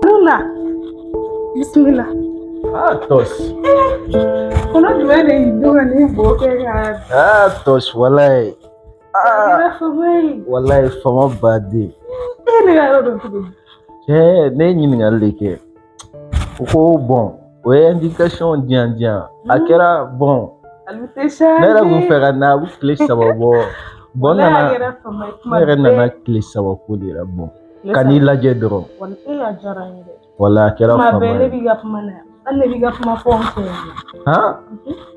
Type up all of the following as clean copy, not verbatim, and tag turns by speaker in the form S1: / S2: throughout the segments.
S1: Luna. Bismillah.
S2: Ah, Tos.
S1: Kɔnɔ jumɛn de y'i dun ka nin bo kɛ ka
S2: Ah, Tos, walayi.
S1: a
S2: Ah,
S1: kɛra fama ye.
S2: walayi, fama baden.
S1: E ye ne ka yɔrɔ dɔn cogo di?
S2: Cɛ, ne ye ɲininkali de kɛ. U ko bon, o ye indication di yan di yan. A kɛra bon,
S1: Alu tɛ changer.
S2: ne yɛrɛ kun fɛ ka na, a bɛ tile 3 bɔ. Bon, n
S1: Walayi a
S2: nana,
S1: kɛra fama ye kuma
S2: ne yɛrɛ nana
S1: bɛɛ.
S2: tile 3 ko de la bon.
S1: Tile
S2: Ka n'i
S1: 3.
S2: lajɛ dɔrɔn.
S1: Walayi e a diyara n ye dɛ.
S2: Walayi, a kɛra
S1: Kuma
S2: fama
S1: bɛɛ ne
S2: ye.
S1: b'i ka kuma na yan. Hali ne b'i ka kuma fɔ n fɛ yan nɔ.
S2: Han?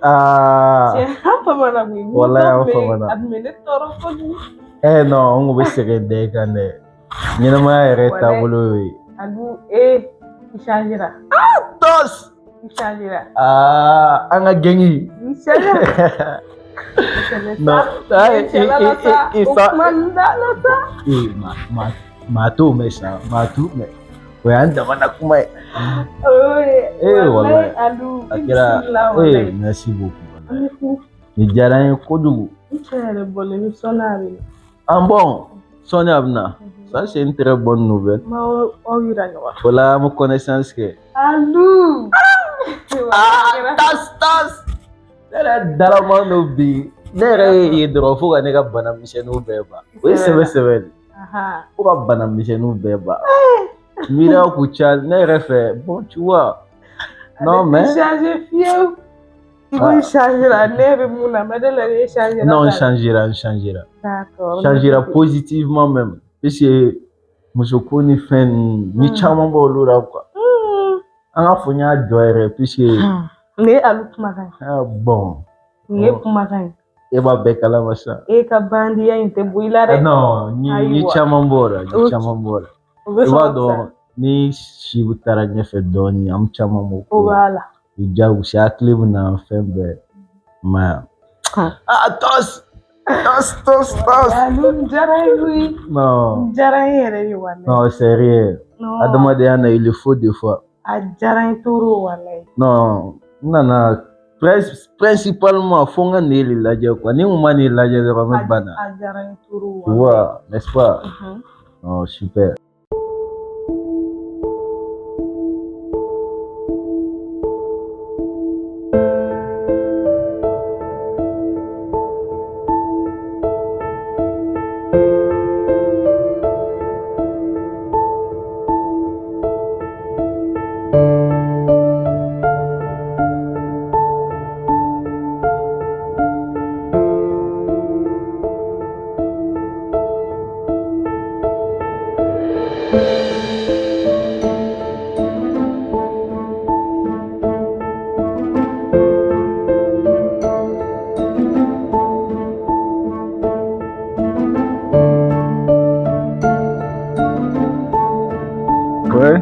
S2: Ah,
S1: Cɛ an famana koyi.
S2: walayi,
S1: Wulitɔ
S2: an
S1: tun bɛ
S2: famana.
S1: a tun bɛ ne tɔɔrɔ kojugu.
S2: Eh non, n kun bɛ sɛgɛn da i kan dɛ. Ɲɛnamaya yɛrɛ
S1: Walayi
S2: taabolo y'o ye.
S1: Alu e i changera.
S2: Tos!
S1: I changera.
S2: Ah, an ka gɛngi.
S1: I changera. O tɛmɛ sa.
S2: Non, ah,
S1: Ne cɛla la sa.
S2: i
S1: O
S2: sa.
S1: kuma ninnu da la sa.
S2: Eh, ma maa t'o mɛn sa, maa t'o mɛn. O y'an damana kuma ye.
S1: Oye,
S2: Eh,
S1: walayi
S2: walayi.
S1: Alu
S2: A
S1: i
S2: kɛra,
S1: bisimila
S2: eh,
S1: walayi.
S2: merci beaucoup,
S1: An
S2: walayi.
S1: bɛ ku.
S2: Nin diyara n ye kojugu.
S1: N cɛ yɛrɛ bɔlen bɛ sɔnni a bɛ na.
S2: Ah bon, sɔɔni a bɛ na. Ça, c'est une très bonne nouvelle.
S1: N b'aw aw yira ɲɔgɔn na.
S2: O la, an bɛ connaissance kɛ.
S1: Alu. Walayi a
S2: Ah,
S1: kɛra
S2: tas, tas. Ne yɛrɛ dalaman don bi. Ne yɛrɛ ye ye dɔrɔn fo ka ne ka bana misɛnninw bɛɛ ban. O ye
S1: sɛbɛ
S2: sɛbɛ
S1: la.
S2: sɛbɛ de.
S1: Ahan.
S2: Fo ka bana misɛnninw bɛɛ ban. Miiriya kun ca ne yɛrɛ fɛ. Bon, tu vois.
S1: Ale
S2: Non,
S1: tɛ
S2: mais.
S1: changer fiyewu. I ko i
S2: Ah,
S1: changera ne bɛ mun na ma deli la ne changera
S2: non, n
S1: ta la.
S2: changera, n changera.
S1: D'accord.
S2: Changera
S1: Merci.
S2: positivement même. Puisque muso ko ni fɛn ninnu, ni caman b'olu la quoi. An ka fɔ n y'a jɔ yɛrɛ puisque
S1: Nin ye Alu kumakan ye.
S2: ah, bon,
S1: Nin ye kumakan ye.
S2: e b'a bɛɛ kalama sa.
S1: E ka bandiya in tɛ bɔ i la
S2: Ah,
S1: dɛ.
S2: non, ni
S1: Ayiwa.
S2: caman b'o la, ni
S1: O
S2: caman b'o la.
S1: o bɛ
S2: I b'a
S1: sɔrɔ sa.
S2: dɔn ni si taara ɲɛfɛ dɔɔnin, an bɛ caman b'o
S1: O
S2: ko la.
S1: b'a la.
S2: I jagosa hakili bɛ na fɛn bɛɛ. I m'a ye wa? Ah, tos! Tos, tos, tos!
S1: Alu nin diyara n ye koyi.
S2: Non,
S1: Nin diyara n ye yɛrɛ de walayi.
S2: non, c'est rien.
S1: Non,
S2: Adamadenya na, il le faut des fois.
S1: a diyara n ye trop walayi.
S2: Non, n nana principalement fo n ka nin de lajɛ quoi. Ni n kun ma nin lajɛ dɔrɔn n bɛ bana.
S1: A diyara n ye trop
S2: Tu
S1: walayi.
S2: vois, n'est-ce pas? Non, super.
S3: Ouais.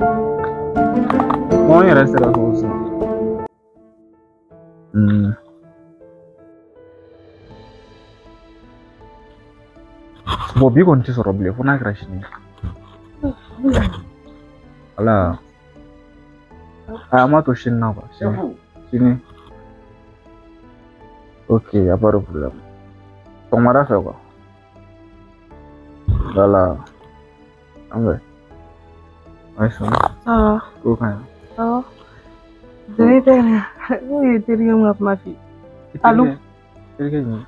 S3: Bon, n yɛrɛ sera so sisan. Bon, bi kɔni tɛ sɔrɔ bilen fo n'a kɛra sini ye. Wala. Ah, an b'a to sini na quoi. Sini. Sini. Ok, y a pas de problème. Sɔgɔmada fɛ quoi. Voilà. An bɛ. Ouais, ça va.
S1: Ça va.
S3: Ko ka ɲi.
S1: Ça va. Ne tɛ ne ye terikɛ min ka kuma f'i ye. Alu.
S3: Terikɛ jumɛn?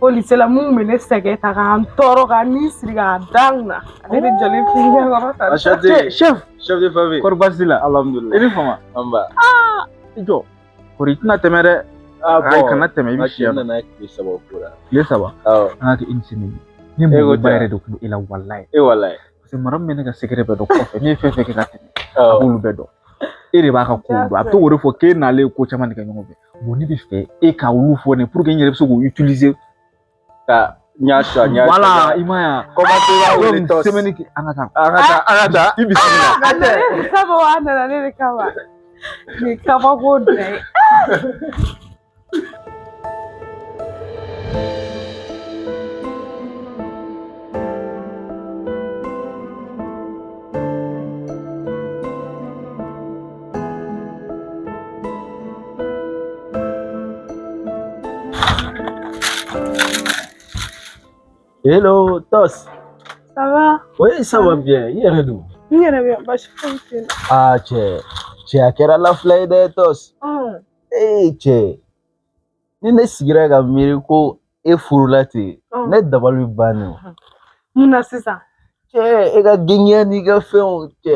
S1: Ko lycée la mun bɛ ne sɛgɛn ta k'an tɔɔrɔ k'an ni siri k'a da n kunna. Ale de jɔlen filɛ ɲɛ kɔrɔ tan.
S2: Enchanté.
S3: Chef.
S2: Chef de famille.
S3: Kɔri baasi t'i la?
S2: Alhamdulillah.
S3: I ni fama.
S2: An ba.
S3: I jɔ. Kɔri i tɛna tɛmɛ dɛ.
S2: Ah
S3: Ayi
S2: bon.
S3: kana tɛmɛ i bɛ
S2: Ok,
S3: si yan
S2: n
S3: nɔ.
S2: nana tile 3 ko la.
S3: Tile 3.
S2: Awɔ.
S3: An ka kɛ une semaine. Ne
S2: E ko
S3: mago ba
S2: ten.
S3: yɛrɛ de tun bɛ e la walayi.
S2: E walayi.
S3: Parce que mara min bɛ ne ka secret bɛɛ dɔn kɔfɛ ne ye fɛn fɛn kɛ ka tɛmɛ a
S2: Awɔ.
S3: b'olu bɛɛ dɔn. E de b'a ka kow dɔn a bɛ to k'o de fɔ k'e n'ale ye ko caman de kɛ ɲɔgɔn fɛ. Bon ne bɛ fɛ e ka olu fɔ ne pour que n yɛrɛ bɛ se k'o utiliser.
S2: Ka n y'a sɔrɔ, n y'a sɔrɔ.
S3: Voilà i ma ye wa?
S2: Comment tu b'a wele
S3: Donc
S2: tos?
S3: semaine kɛ an ka taa.
S2: An ka taa, an ka taa.
S3: I bisimila.
S1: A nana ne de kama wa a nana ne de kama. Nin ye kabako dan ye.
S2: Hello, Tos.
S1: Ça va?
S2: Oui, ça va bien. I yɛrɛ dun?
S1: N yɛrɛ bɛ yan, baasi foyi tɛ n na.
S2: Aa cɛ, cɛ a kɛra lafila ye dɛ Tɔsi. Ee cɛ, ni ne sigira ka miiri ko e furula ten, ne dabali bɛ ban ne o.
S1: Mun na sisan?
S2: Cɛ, e ka gɛɲɛ n'i ka fɛnw cɛ.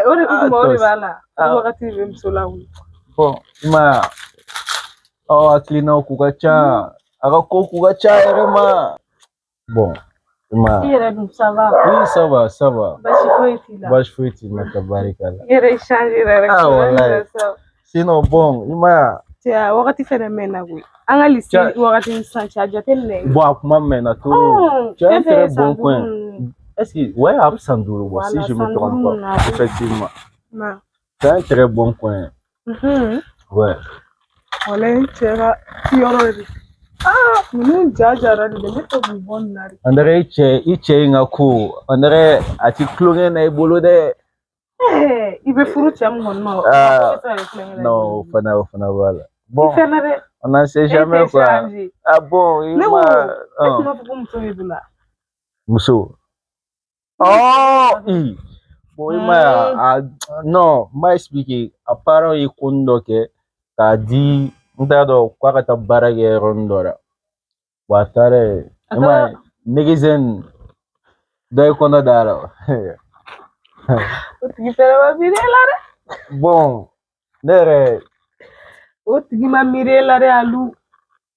S1: O de kuma o de
S2: Tɔsi.
S1: b'a la. O wagati de bɛ muso lawuli.
S2: Bon, i ma ye wa? Aw hakilinaw k'u ka ca, a ka ko k'u ka ca yɛrɛ ma. Bon, i ma
S1: I
S2: ye wa?
S1: yɛrɛ dun, ça va?
S2: Oui, ça va, ça va.
S1: Baasi foyi t'i la.
S2: Baasi foyi t'i la ka barika la.
S1: I yɛrɛ changé yɛrɛ.
S2: Ah, walayi. Sinon, bon, i ma ye wa?
S1: Cɛ, a wagati fɛnɛ mɛnna koyi. An ka lycée
S2: Cɛ-
S1: wagati ni sisan cɛ, a jateminɛ.
S2: Bon, a kuma mɛnna trop. Tu as
S1: Fɛn
S2: un
S1: fɛn
S2: très
S1: ye san
S2: bon coin.
S1: duuru ninnu.
S2: Est-ce que, ouais, a bɛ san 5 bɔ, si
S1: Voilà,
S2: je me
S1: san
S2: trompe
S1: duuru
S2: pas.
S1: ninnu na, a bɛ-
S2: Effectivement.
S1: Ma.
S2: C'est un très bon coin. Ouais.
S1: Walayi n cɛ ka yɔrɔ de. Ah, ninnu ja jara de, ne tɛ k'u bɔ nin na de.
S2: On dirait i cɛ in ka ko, on dirait a ti tulonkɛ na i bolo dɛ.
S1: I bɛ furu cɛ min kɔni ma, o
S2: Ah,
S1: bɛ se ka kɛ tulonkɛ la i
S2: non,
S1: bolo.
S2: o fana b'a la.
S1: I
S2: Bon,
S1: fɛnɛ dɛ.
S2: on n'en sait
S1: E
S2: jamais
S1: tɛ
S2: quoi.
S1: changer.
S2: Ah bon, i
S1: Ne ko,
S2: ma
S1: e tun
S2: ah,
S1: b'a fɔ ko muso b'i bolo wa?
S2: Muso. Oh, i. Bon, i ma ye wa? Ah, non, n b'a expliquer. A parents ye ko dɔ kɛ k'a di, n t'a dɔn k'a ka taa baara kɛ yɔrɔnin dɔ la. Bon, a taara yen.
S1: A
S2: I ma
S1: taara
S2: ye, nɛgɛsɛn dɔ ye kɔnɔ da la.
S1: O tigi fɛnɛ ma miiri e la dɛ.
S2: Bon, ne yɛrɛ
S1: O tigi ma miiri e la dɛ, Alu.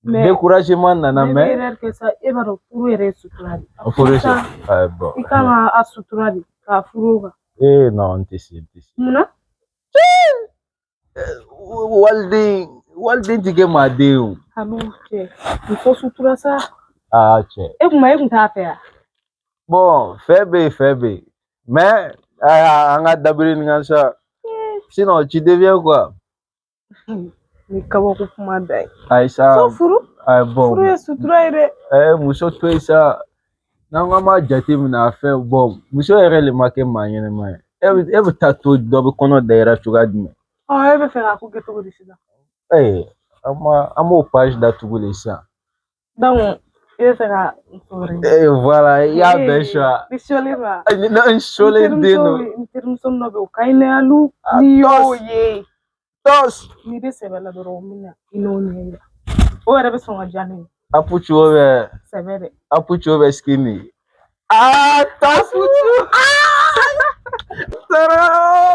S1: Mais
S2: découragement nana
S1: ne bɛ
S2: mais
S1: erreur kɛ sa, e b'a dɔn furu yɛrɛ ye sutura de.
S2: O furu
S1: Sa,
S2: ah, bon.
S1: i kan ka a sutura de k'a furu o kan.
S2: Eh non, n tɛ se, n tɛ se.
S1: Munna?
S2: Waliden ti kɛ maa den ye o.
S1: Alu cɛ, muso sutura sa.
S2: Ah cɛ.
S1: E kuma e kun t'a fɛ wa?
S2: Bon, fɛ bɛ yen, fɛ bɛ yen. Mais ah, an ka dabiri nin kan sa. Sinon, tu deviens quoi?
S1: Ni kabako kuma da ye.
S2: Ayi sa.
S1: So furu,
S2: Ah, bon.
S1: furu ye sutura ye dɛ.
S2: Eh, muso to yen sa. N'an ko an b'a jateminɛ a fɛn, bon, muso yɛrɛ de ma kɛ maa ɲɛnɛma ye. E bɛ taa to dɔ bɛ kɔnɔ da i la cogoya jumɛn?
S1: Ɔ, e bɛ fɛ k'a ko kɛ cogo di sisan?
S2: Ee, an b'o page datugu de sisan.
S1: Donc, i bɛ fɛ ka muso wɛrɛ ɲini.
S2: Eh, voilà, i y'a bɛɛ choix.
S1: Ni sɔlen ma.
S2: N sɔlen den don.
S1: N terimuso dɔ bɛ yen, o ka ɲi ne Alu.
S2: Ah,
S1: N'i y'o
S2: Tɔs.
S1: ye,
S2: Tɔs.
S1: n'i bɛ sɛbɛ la dɔrɔn, n bɛ na i n'o ɲɛ yira. O yɛrɛ bɛ sɔn ka diya ne ye.
S2: Aputu bɛ
S1: Sɛbɛ dɛ.
S2: Aputu bɛ skinny. Ah, Tɔs. Ah,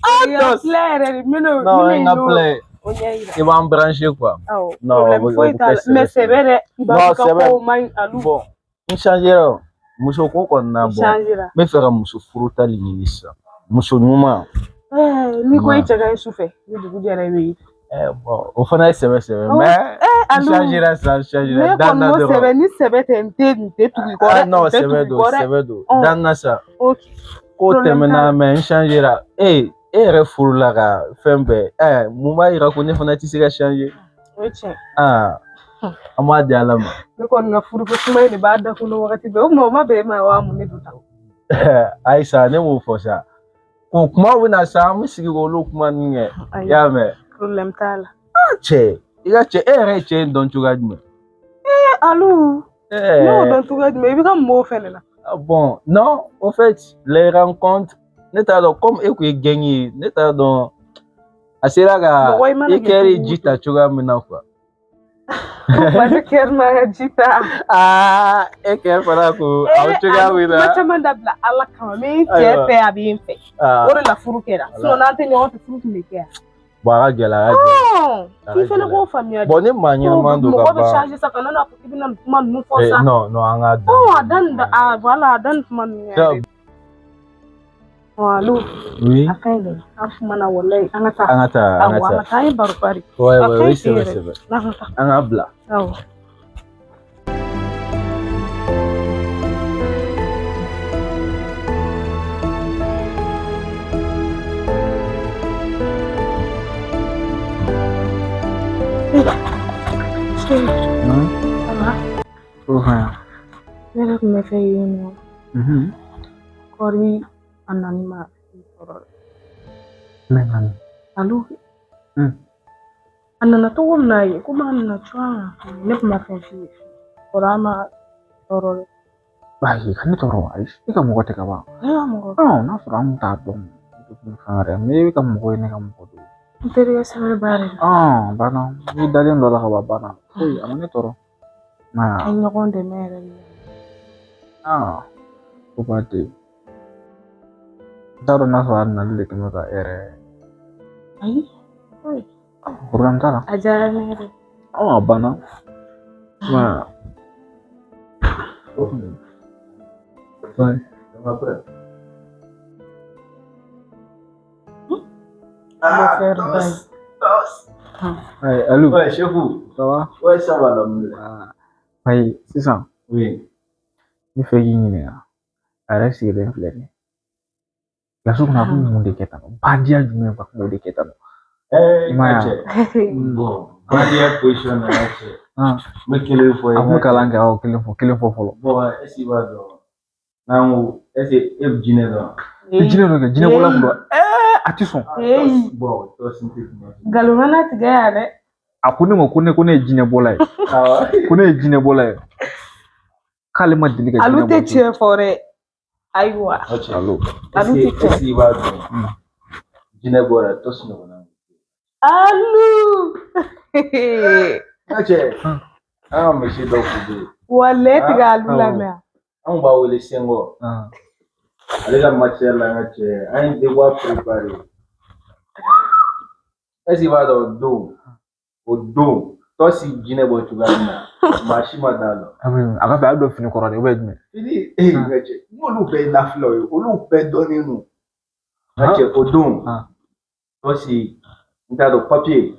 S1: I ka
S2: Tɔs.
S1: filɛ yɛrɛ de, n bɛ n'o
S2: Non,
S1: n
S2: n ka
S1: bɛ n'o
S2: filɛ.
S1: o ɲɛ yira.
S2: I b'an brancher quoi.
S1: Awɔ,
S2: Non,
S1: problème
S2: o bɛ
S1: foyi t'a
S2: kɛ
S1: la. Mais
S2: sɛbɛ
S1: sɛbɛ dɛ, i b'a
S2: Non,
S1: fɔ ka
S2: sɛbɛ.
S1: kow man ɲi Alu.
S2: Bon, n changera o. Muso ko kɔni na
S1: I
S2: bon.
S1: changera.
S2: N bɛ fɛ ka muso furu tali ɲini sisan. Muso ɲuman.
S1: N'i ko i cɛ ka ɲi su fɛ, ni dugu jɛra i bɛ ye.
S2: Eh, bon, o fana ye sɛbɛ sɛbɛ.
S1: Awɔ.
S2: Mais n
S1: Alu.
S2: changera sisan, n changera.
S1: Ne
S2: Dan
S1: kɔni
S2: na
S1: ko
S2: dɔrɔn.
S1: sɛbɛ, ni sɛbɛ tɛ n tɛ n tɛ tugu i kɔ dɛ.
S2: Ah non,
S1: N tɛ tugu
S2: sɛbɛ
S1: i
S2: don,
S1: kɔ dɛ.
S2: sɛbɛ don.
S1: Ɔn.
S2: Dan na sa.
S1: Ok.
S2: Ko
S1: Problème t'a
S2: tɛmɛna
S1: la.
S2: mais n changera. E, e yɛrɛ furula ka fɛn bɛɛ. Eh, mun b'a yira ko ne fana tɛ se ka changer?
S1: O ye tiɲɛ.
S2: Ah, an b'a di Ala ma.
S1: Ne kɔni ka furuko kuma in de b'a da kɔnɔ wagati bɛɛ. O tuma o ma bɛn e ma wa mun de don tan?
S2: Ayisa, ne m'o fɔ sa. Ko kuma bɛ na sa, an bɛ sigi k'olu kuma ninnu kɛ. I
S1: Ayi,
S2: y'a mɛn?
S1: problème t'a la.
S2: Ah, cɛ, i ka cɛ, e yɛrɛ ye cɛ in dɔn cogoya jumɛn?
S1: Eh, Alu, ne y'o
S2: Eh,
S1: dɔn cogoya jumɛn? I bɛ ka mun b'o fɛnɛ la?
S2: ah, bon, non, au fait, les rencontres, ne t'a dɔn, comme e kun ye gang ye, ne t'a dɔn, a sera ka
S1: Mɔgɔ i mana
S2: i
S1: kɛ
S2: kɛra
S1: cogo o
S2: ji ta cogoya min na quoi.
S1: Cogo. Ne kɛra n'a ka ji ta.
S2: Ah, e kɛra fana ko a bɛ
S1: Eh,
S2: cogoya
S1: Alu,
S2: min
S1: kuma
S2: na.
S1: caman dabila Ala kama. N bɛ n cɛ
S2: Ayiwa.
S1: fɛ, a bɛ n fɛ.
S2: Ah,
S1: O de la furu kɛra. Sinon n'an tɛ ɲɔgɔn fɛ, furu tun bɛ kɛ yan.
S2: bon, a ka gɛlɛn, a ka gɛlɛn.
S1: Ɔn,
S2: A
S1: k'i
S2: ka
S1: fɛnɛ
S2: gɛlɛn.
S1: k'o faamuya de.
S2: Bon, ni maa
S1: Ko
S2: ɲɛnama don ka
S1: mɔgɔ bɛ
S2: ban.
S1: changer sa, kana n'a fɔ k'i bɛna nin kuma ninnu fɔ
S2: Eh,
S1: sa.
S2: non, non, an ka dan.
S1: Ɔn, a da nin a voilà, a da nin kuma ninnu yɛrɛ. Ɔn, Alu,
S2: Oui,
S1: a ka ɲi dɛ. An kumana walayi, an ka taa.
S2: an ka taa, an
S1: Awɔ,
S2: ka
S1: an
S2: taa.
S1: ka taa, an ye baro bari.
S2: Ouais,
S1: A
S2: ouais,
S1: ka
S2: oui,
S1: ɲi ten
S2: sɛbɛ,
S1: yɛrɛ.
S2: sɛbɛ.
S1: N'an ka taa.
S2: An ka bila.
S1: Awɔ.
S3: Hmm?
S1: Ça va?
S3: O fana.
S1: Ne yɛrɛ tun bɛ fɛ yen nɔ. Kɔri a nani ma i sɔrɔ.
S3: Ne nana.
S1: Alu,
S3: Hmm.
S1: a nana cogo min na yen, komi a nana cogoya min na, ne tun ma fɛn f'i ye. Kɔrɔ a ma tɔɔrɔ dɛ.
S3: Ayi, ka ne tɔɔrɔ, ayi, e ka mɔgɔ tɛ ka ban.
S1: Ne ka mɔgɔ.
S3: N'a sɔrɔ an t'a dɔn fɛn wɛrɛ, mais e ka mɔgɔ ye ne ka mɔgɔ don.
S1: N terikɛ sɛbɛn ba de don.
S3: Banna, n'i dalen dɔ la ka ban, banna. Foyi, a ma ne tɔɔrɔ.
S1: An ye ɲɔgɔn dɛmɛ yɛrɛ de.
S3: Ko ba tɛ yen. N t'a dɔn n'a sɔrɔ a nali de kɛn bɛ ka e yɛrɛ.
S1: Ayi.
S3: Problème t'a la.
S1: A diyara ne yɛrɛ.
S3: A banna. Ouais. Ouais, allô.
S2: Ouais, chef.
S3: Ça va?
S2: Ouais, ça va, l'homme.
S3: Ayi, sisan.
S2: Oui.
S3: N bɛ fɛ k'i ɲininka. A yɛrɛ sigilen filɛ nin ye. Kilasi kɔnɔ a kun bɛ mun de kɛ tan nɔ? Bandiya jumɛn a kun b'o de kɛ tan nɔ?
S2: I
S3: I m'a ye
S2: cɛ. Bon, bandiya position na cɛ. N bɛ kelen fɔ.
S3: A kun bɛ kalan kɛ, awɔ, kelen fɔ, kelen fɔ fɔlɔ.
S2: Bon, est-ce que i b'a dɔn? N'an ko, est-ce que e bɛ jinɛ dɔn?
S3: I jinɛ dɔ kɛ, jinɛ bɔla kun dɔn. A ti sɔn.
S2: Bon, tɔ si tɛ kuma.
S1: Nkalon kana tigɛ yan dɛ.
S3: A ko ne ma ko ne ye jinɛ bɔla ye. Ko ne ye jinɛ bɔla ye. K'ale ma deli ka jinɛ bɔ.
S1: Alu tɛ tiɲɛ fɔ dɛ. Ayiwa.
S3: Alu.
S1: Alu tɛ tiɲɛ.
S2: Est-ce que i b'a dɔn? Jinɛ bɔra tɔ si ɲɔgɔnna.
S1: Alu.
S2: N ka cɛ, an ka misi dɔ tun bɛ yen.
S1: Walayi e tɛ ka Alu lamɛn.
S2: Anw b'a wele Sɛngɔ. Ale ka matière la n ka cɛ, an ye devoir préparé. Est-ce que i b'a dɔn o don tɔ si jinɛ bɔ cogoya min na, maa si ma d'a la.
S3: A ka fɛ a bɛ don fini kɔrɔ de, ou bien jumɛn?
S2: Fini, n ka cɛ, n'olu bɛɛ ye nafilaw ye, olu bɛɛ dɔnnen don. N ka cɛ, o don, tɔ si, n t'a dɔn papier,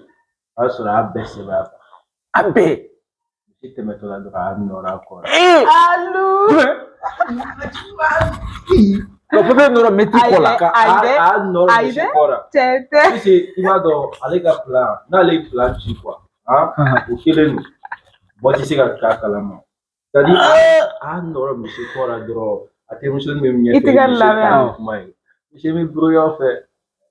S2: o y'a sɔrɔ a y'a bɛɛ sɛbɛn a kan.
S3: A bɛɛ.
S2: Misi tɛmɛtɔ la dɔrɔn a y'a nɔrɔ a kɔ la.
S1: Alu.
S3: Ka papier nɔrɔ mɛtiri kɔ la.
S2: A y'a nɔrɔ misi kɔ la.
S1: Tiɲɛ tɛ.
S2: Puisque i b'a dɔn ale ka plan, n'ale ye plan ci quoi, o kelen don. Bɔ tɛ se ka k'a kalama. C'est à dire a y'a nɔrɔ misi kɔ la dɔrɔn, a terimuso min bɛ ɲɛfɛ.
S1: I tɛ ka lamɛn.
S2: Kuma ye. Misi bɛ brouillon fɛ.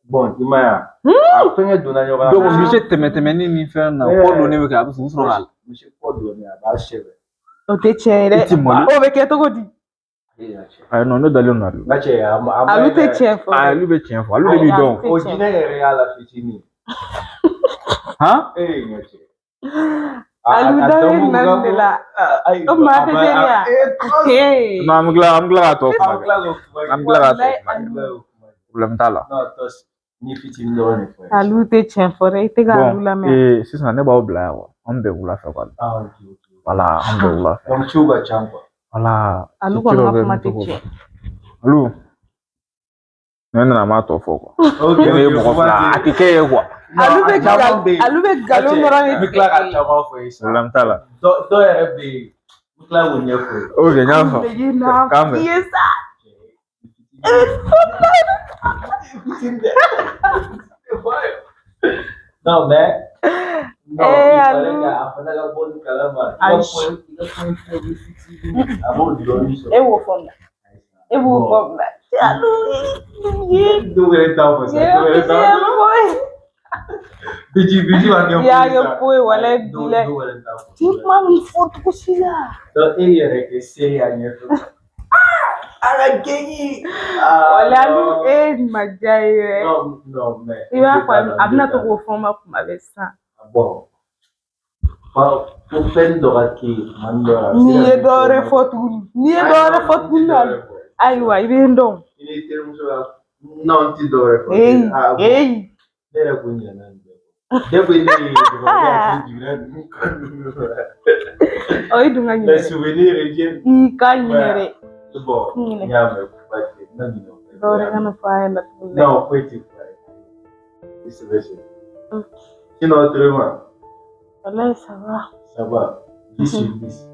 S2: Bon, i m'a ye a fɛngɛ donna ɲɔgɔn na.
S3: Donc misi tɛmɛ-tɛmɛni ni fɛn na, kɔ donnen bɛ kɛ, a bɛ sɔrɔ k'a.
S2: Misi kɔ donnen a b'a sɛbɛn.
S1: O tɛ tiɲɛ ye dɛ.
S3: I ti malo.
S1: O bɛ kɛ cogo di?
S3: Ayi, non, ne dalen don Alu.
S2: N ka cɛ, a ma.
S1: Alu tɛ tiɲɛ fɔ.
S3: Ayi, Alu bɛ tiɲɛ fɔ. Alu de b'i dɔn.
S2: O jinɛ yɛrɛ y'a la fitinin.
S3: Han?
S2: Ee, n ka cɛ.
S1: Alu da bɛ na de la. O maa tɛ teliya.
S3: Non, an bɛ tila k'a tɔ kuma kɛ. An bɛ tila k'a tɔ kuma kɛ. Problème t'a la.
S2: Non, tɔ ni fitinin dɔrɔn de fɔ.
S1: Alu tɛ tiɲɛ fɔ dɛ, i tɛ ka Alu lamɛn.
S3: Bon, sisan ne b'aw bila yan quoi. An bɛn wula fɛ quoi.
S2: Ah, ok, ok.
S3: Voilà, an bɛn wula fɛ.
S2: Donc ciw ka ca quoi.
S3: Voilà.
S1: Alu kɔni ka kuma tɛ tiɲɛ.
S3: Alu. Ne nana m'a tɔ fɔ quoi.
S2: Ok,
S3: Ne ye mɔgɔ fila, a tɛ kɛ ye quoi.
S1: Alu bɛ nkalon dɔrɔn de
S2: tigɛ. N bɛ tila ka caman fɔ ye sisan.
S3: Problème t'a la.
S2: Dɔ yɛrɛ bɛ yen, n bɛ tila k'o ɲɛfɔ ye.
S3: Ok, n y'a faamu. K'an bɛn.
S1: I ye sa.
S2: Non, mais. Non, il fallait k'a fana ka bɔ nin kalama. I ka point faible fitinin, a b'o dɔɔnin sɔrɔ.
S1: E b'o fɔ mun na? E b'o fɔ mun na? Alu.
S2: Dɔw yɛrɛ t'a fɔ sa, dɔw yɛrɛ t'a fɔ. Biji b'a kɛ
S1: I y'a kɛ foyi walayi bilayi.
S2: Dɔw yɛrɛ t'a fɔ.
S1: Ti kuma min fɔ cogo si la.
S2: Donc e yɛrɛ kɛ se y'a ɲɛfɛ. A ka gɛɲi.
S1: Walayi Alu e nin ma diya ye dɛ.
S2: Non, non, mais.
S1: I b'a fɔ a bɛna to k'o fɔ n ma kuma bɛɛ sisan.
S2: Bon. Fo fɛn dɔ ka kɛ yen tuma dɔ la.
S1: N'i ye dɔ wɛrɛ fɔ tuguni, n'i ye dɔ wɛrɛ fɔ tuguni, ayiwa i bɛ n dɔn.
S2: I ni terimuso ka non, n ti dɔ wɛrɛ fɔ.
S1: Eyi eyi.
S2: Ne yɛrɛ kun ɲinɛna nin bɛɛ kɔ. Depuis ne ye dɔrɔn, ne hakili jiginna ninnu kan.
S1: Ɔ i dun ka ɲinɛ
S2: Les
S1: dɛ.
S2: souvenirs reviennent.
S1: I ka ɲinɛ dɛ.
S2: Bon, n y'a mɛn, ba tɛ, n ma ɲinɛ o kɔ.
S1: Dɔ wɛrɛ kana fɔ a ɲɛna tuguni dɛ.
S2: Non, foyi tɛ fɔ a ye. I sɛbɛ sɛbɛ. Sinon, autrement.
S1: Walayi, ça va.
S2: Ça va. 10 sur 10.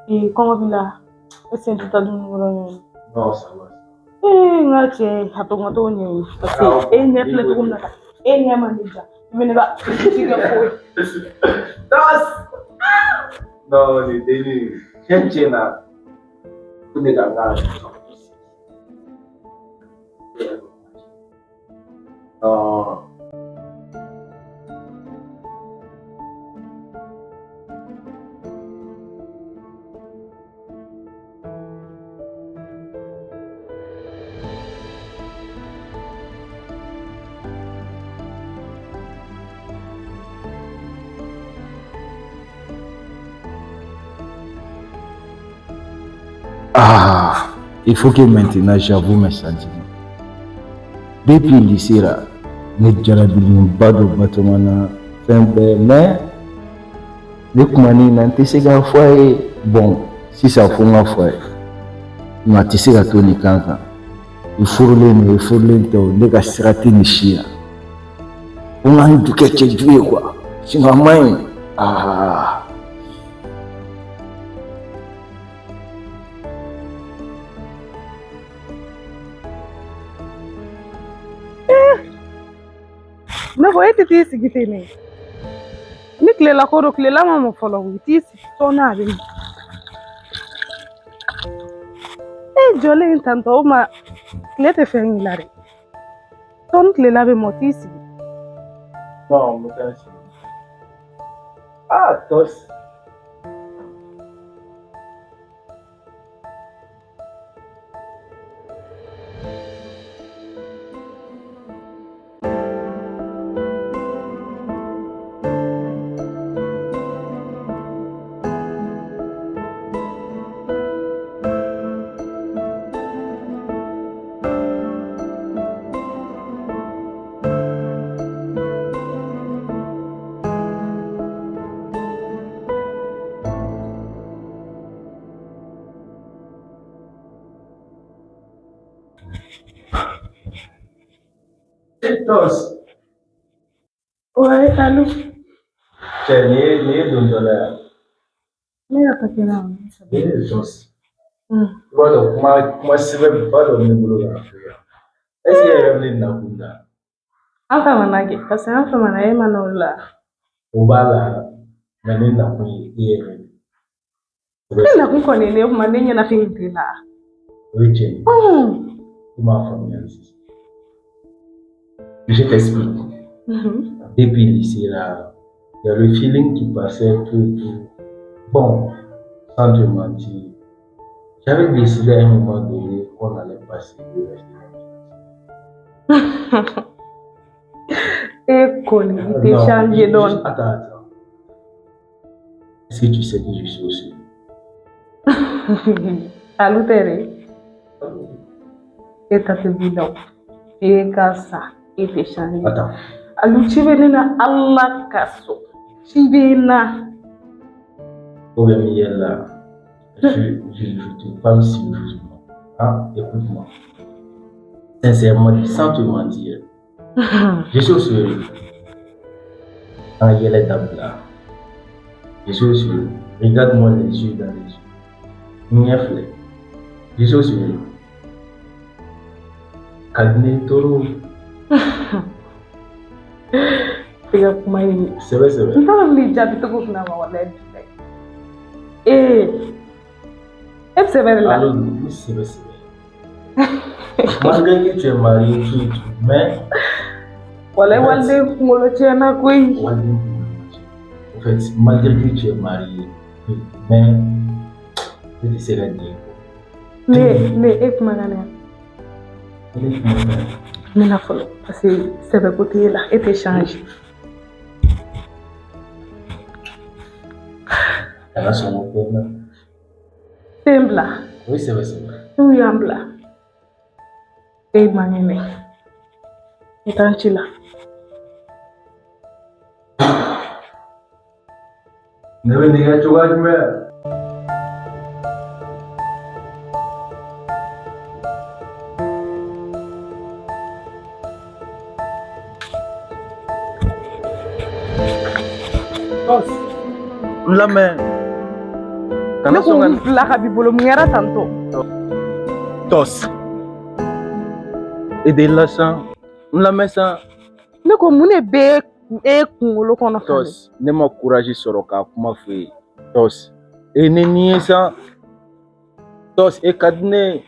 S1: Ee, kɔngɔ b'i la? E sen tɛ taa dumuni kɔrɔ ɲɛ.
S2: Non, ça va.
S1: Ee, n ka cɛ, a to n ka t'o ɲɛɲini. Parce que e ɲɛ filɛ cogo min na tan, e ɲɛ man ne ja. I bɛ ne ka ci kɛ foyi.
S2: Das! Non, nin dennin, tiɲɛ tiɲɛ na, ko ne ka n ka. Non.
S4: Ah, il faut que maintenant j'avoue mes sentiments. Depuis lycée là, ne jarabilenba don Batoma na fɛn bɛɛ, mais ne kumanin na n tɛ se k'a fɔ a ye. Bon, sisan fo n ka fɔ a ye, nka a tɛ se ka to nin kan kan. I furulen don, i furulen tɛ o, ne ka sira tɛ nin si la. Ko n ka n ju kɛ cɛjugu ye quoi, sinon a man ɲi. Ah.
S1: Ne ko e tɛ t'i sigi ten ne. Ni tilela ko don, tilela ma mɔ fɔlɔ, i t'i sigi sɔɔni a bɛ na. E jɔlen tantɔ o ma tile tɛ fɛn k'i la dɛ. Sɔɔni tilela bɛ mɔ, t'i sigi.
S2: Non, n bɛ taa n sigi. Ah, Tos. Tos.
S1: Ouais, allo.
S2: Cɛ, nin ye dontɔla ye.
S1: Ne ka papier na.
S2: Nin ye Tos. I b'a dɔn, kuma sɛbɛnba dɔ bɛ ne bolo k'a f'i ye. Est ce que e yɛrɛ bɛ ne nakun da?
S1: An famana kɛ, parce que an famana e ma n'o la.
S2: O b'a la, nka ne nakun ye e yɛrɛ de ye.
S1: Ne nakun kɔni ne kuma ne ɲɛnafin t'i la.
S2: O ye tiɲɛ ye. I m'a faamuya sisan. Je t'explique. Depuis lycée là, il y a le feeling qui passait tout et tout. Bon, sans te mentir, j'avais décidé à un moment donné qu'on allait passer le reste de notre vie.
S1: E kɔni i tɛ
S2: Non,
S1: changer dɔɔni.
S2: Attends, attends. Est-ce que tu sais que je suis aussi?
S1: Alu tɛ dɛ. E ta tɛ b'i la o. E ka sa, e tɛ changer.
S2: Attends.
S1: Alu ci bɛ ne na Ala ka so. Ci bɛ n na.
S2: Au là, je te parle sérieusement. Hein? Écoute-moi. Sincèrement, sans te mentir, je suis au sérieux. An yɛlɛ dabila. Je suis au sérieux. Regarde-moi les yeux dans les yeux. N ɲɛ filɛ. Je suis au sérieux. Ka di ne ye trop.
S1: I ka kuma in.
S2: Sɛbɛ sɛbɛ.
S1: N t'a dɔn n b'i jaabi cogo min na ma, walayi bilayi. Ee, e bɛ sɛbɛ de la.
S2: Allo, ni sɛbɛ sɛbɛ. Malgré que tu es marié, tout et tout, mais
S1: Walayi waliden kunkolo tiɲɛna koyi.
S2: Waliden kunkolo ma tiɲɛ. En fait, malgré que tu es marié, mais ne tɛ se ka diɲɛ kɔ.
S1: Ne e kumakan na.
S2: Ne kumakan.
S1: Ne na fɔlɔ parce que sɛbɛ ko t'e la, e tɛ changer.
S2: Kana sɔn o ko ma.
S1: Tɛ n bila.
S2: O ye sɛbɛ sɛbɛ.
S1: N'u y'an bila. E man kɛnɛ. N t'an ci la.
S2: Ne bɛ nin kɛ cogoya jumɛn? N lamɛn.
S1: Ne ko n bila ka b'i bolo, mun kɛra tantɔ?
S2: Tos. E de la san. N lamɛn san.
S1: Ne ko mun de bɛ e kunkolo kɔnɔ?
S2: Tos, ne ma courage sɔrɔ k'a kuma f'e ye. Tos, e ne ni ye san. Tos, e ka di ne ye.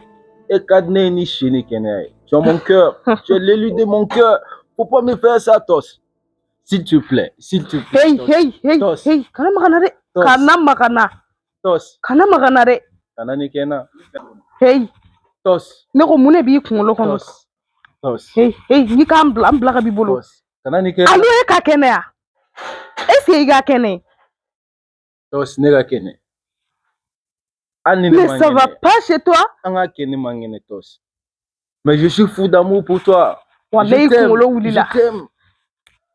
S2: E ka di ne ye ni si ni kɛnɛya ye. Tu es mon cœur. Tu es l'élu de mon cœur. Faut pas me faire ça, Tos. S'il te plaît, s'il te plaît.
S1: Hey,
S2: Tos.
S1: hey, hey,
S2: Tos.
S1: hey, kana maga na dɛ.
S2: Tos.
S1: Kana maga na.
S2: Tos.
S1: Kana maga na dɛ.
S2: Kana nin kɛ n na.
S1: Hey,
S2: Tos.
S1: ne ko mun de b'i kunkolo kɔnɔ?
S2: Tos. Tos.
S1: Hey, hey, n'i k'an bila, an bila ka b'i bolo.
S2: Tos. Kana nin kɛ n na.
S1: Alo, e ka kɛnɛya. Est ce que i ka kɛnɛ?
S2: Tos, ne ka kɛnɛ. Hali ni ne
S1: Mais
S2: man
S1: ça va
S2: kɛnɛ,
S1: pas chez toi.
S2: An ka kɛ ne man kɛnɛ, Tos. Mais je suis fou d'amour pour toi.
S1: Walayi,
S2: Je t'aime,
S1: kunkolo wulila.
S2: Je t'aime.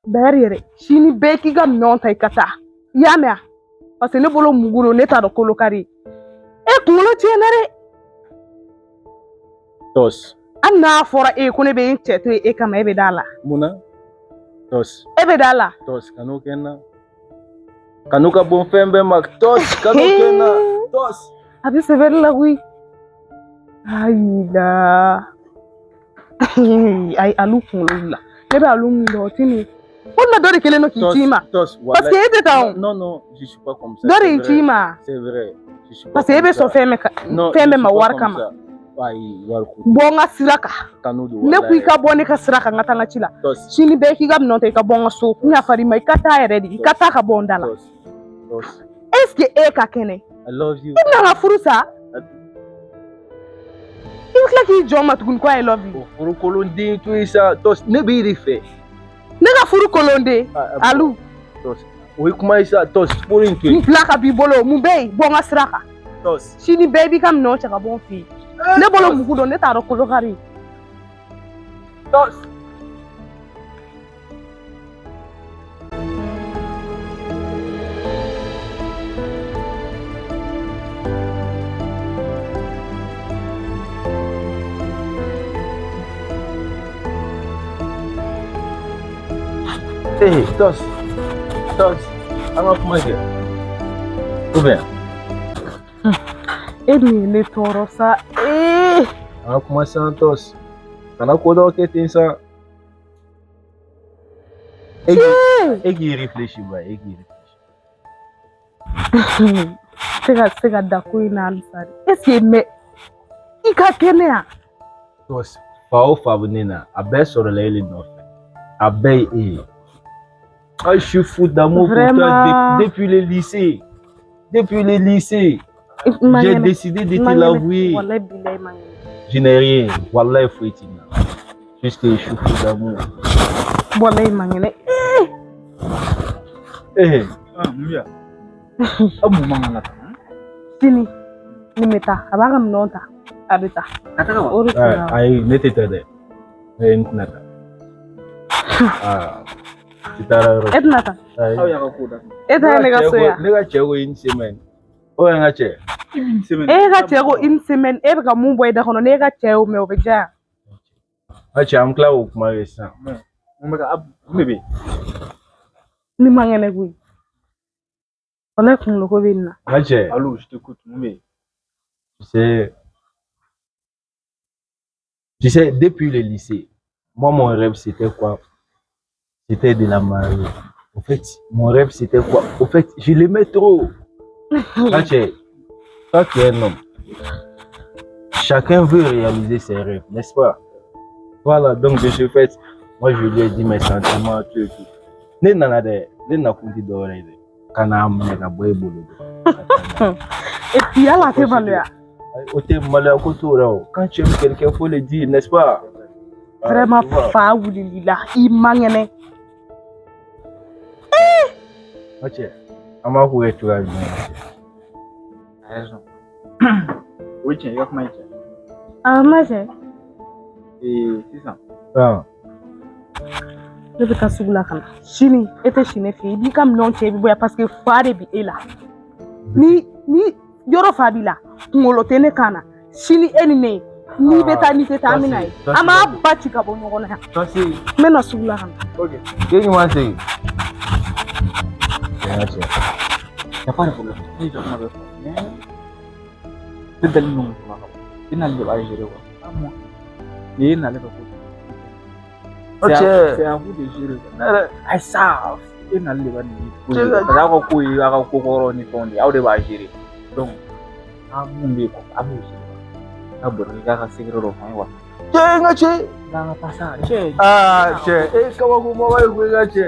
S1: D'ailleurs yɛrɛ, sini bɛɛ k'i ka minɛnw ta, i ka taa. I y'a mɛn wa? Parce que ne bolo mugu don, ne t'a dɔn kolo kari. E kunkolo tiɲɛna dɛ.
S2: Tos.
S1: Hali n'a fɔra e ye ko ne bɛ n cɛ to yen e kama, e bɛ da la.
S2: Mun na? Tos.
S1: E bɛ da la.
S2: Tos, kan'o kɛ n na. Kanu ka bon fɛn bɛɛ ma. Tos, kan'o kɛ n na. Tos.
S1: A bɛ sɛbɛnni la koyi. Ayi la. Ayi, alu kunkolo wulila. Ne bɛ alu min dɔn, o tɛ nin ye. Walima dɔ de kɛlen don k'i
S2: Tos,
S1: ci i ma.
S2: Tos,
S1: Parce que e tɛ taa o.
S2: Non, non, je suis pas comme ça.
S1: Dɔ de y'i ci i ma.
S2: C'est vrai. Je suis pas.
S1: Parce que e bɛ sɔn fɛn bɛɛ fɛn bɛɛ ma wari kama.
S2: Ayi, wari ko.
S1: Bɔ n ka sira kan.
S2: Kanu don.
S1: Ne ko i ka bɔ ne ka sira kan, n ka taa n ka ci la.
S2: Tos.
S1: Sini bɛɛ k'i ka minɛn ta, i ka bɔ n ka so. N yafar'i ma, i ka taa yɛrɛ de. I ka taa ka bɔ n da la.
S2: Tos. Tos.
S1: Est ce que e ka kɛnɛ?
S2: I love you.
S1: I bɛna n ka furu sa? I bɛ tila k'i jɔ n ma tuguni ko I love you.
S2: O furu kolonden to yen sa. Tos, ne b'e de fɛ.
S1: Ne ka furu kolonden. Alu.
S2: Tos, o ye kuma ye sa. Tos, furu in to yen.
S1: N bila ka b'i bolo, mun bɛ yen? Bɔ n ka sira kan.
S2: Tos.
S1: Sini bɛɛ b'i ka minɛnw cɛ ka bɔ n fɛ yen. Ne bolo mugu don, ne t'a dɔn kolo kari.
S2: Tos. Hey, Tos. Tos. An ka kuma kɛ. Ou bien?
S1: E dun ye ne tɔɔrɔ sa. Ee.
S2: An ka kuma san, Tos. Kana ko dɔw kɛ ten sa. E k'i réfléchir ba, e k'i réfléchir.
S1: Se ka se ka da ko in na halisa de. Est ce que mais i ka kɛnɛ yan?
S2: Tos, fa o fa bɛ ne na, a bɛɛ sɔrɔla e de nɔfɛ. A bɛɛ ye e ye. Ah, je suis fou d'amour pour toi depuis le lycée. Depuis le lycée. J'ai décidé de te l'avouer. Je n'ai rien. Wallahi, foyi t'i na. Juste que je suis fou d'amour.
S1: Wallahi, man kɛnɛ.
S2: Eh.
S3: Ah, mun bɛ yan? Aw mun man kan ka taa?
S1: Sini ni bɛ taa, a b'a ka minɛnw ta, a bɛ taa.
S3: Ka taga wa?
S1: O de kɛra.
S2: Ayi, ne tɛ taa dɛ. Ne tɛna taa. Ah. I taara yɔrɔ.
S1: E tɛna taa?
S3: Aw y'a ka ko daminɛ.
S1: E ta ye ne ka so yan.
S2: Ne ka cɛ ko une semaine. O ye n ka cɛ.
S1: E ka cɛ ko une semaine, e bɛ ka mun bɔ i da kɔnɔ, n'e ka cɛ y'o mɛn, o bɛ diya.
S2: N ka cɛ, an bɛ tila k'o kuma kɛ sisan.
S3: Mun bɛ ka mun de bɛ yen?
S1: Ni man kɛnɛ koyi. Walayi, kunkolo ko bɛ nin na.
S2: N ka cɛ.
S3: Allo, je t'écoute, mun bɛ yen?
S2: Tu sais, depuis le lycée, moi, mon rêve, c'était quoi? C'était de la marier. En fait, mon rêve, c'était quoi? Au fait, je l'aimais trop. Toi, toi qui es un homme, chacun veut réaliser ses rêves, n'est-ce pas? Voilà, donc de ce fait, moi, je lui ai dit mes sentiments, tout et tout. Ne nana dɛ, ne nakun tɛ dɔwɛrɛ ye dɛ. Ka n'a minɛ ka bɔ e bolo dɛ.
S1: Et puis, hali a tɛ maloya.
S2: O tɛ maloya ko t'o la o. Quand tu aimes quelqu'un, faut le dire, n'est-ce pas?
S1: Vraiment, fa wulili la, i man kɛnɛ.
S2: N ka cɛ, an b'a ko kɛ cogoya jumɛn na?
S3: A raison. O ye tiɲɛ, i ka kuma ye tiɲɛ.
S1: A ma cɛ.
S3: Ee, sisan.
S1: Ne bɛ taa sugu la ka na. Sini, e tɛ si ne fɛ yen. I b'i ka minɛnw cɛ, i bɛ bɔ yan parce que fa de bɛ e la. Ni yɔrɔ fa b'i la, kunkolo tɛ ne kan na. Sini e ni ne, n'i bɛ taa n'i tɛ taa, an bɛ na ye. An b'a ba ci ka bɔ ɲɔgɔn na yan. N bɛ na sugu la ka na.
S3: Ok.
S2: K'e ɲuman segin. N ka cɛ.
S3: Y a pas de problème. Ne y'i ka kuma bɛɛ fɔ. Mais ne dalen don muso la ka ban. I n'ale de b'a gérer quoi. Pas moi. Nin ye n'ale ka ko.
S2: Ok.
S3: C'est à vous de gérer quoi. Ayi sa, e n'ale de b'a nin ko gérer. Parce que aw ka ko ye aw ka ko kɔrɔ ni fɛnw de ye. Aw de b'a gérer. Donc, a mun bɛ yen kɔfɛ, a b'o gérer. N'a bɔra i k'a ka secret dɔ fɔ an ye wa.
S2: Cɛ, n ka cɛ.
S3: N'an ka taa sa, cɛ.
S2: Aa cɛ, e kabako mɔgɔ ye koyi, n ka cɛ.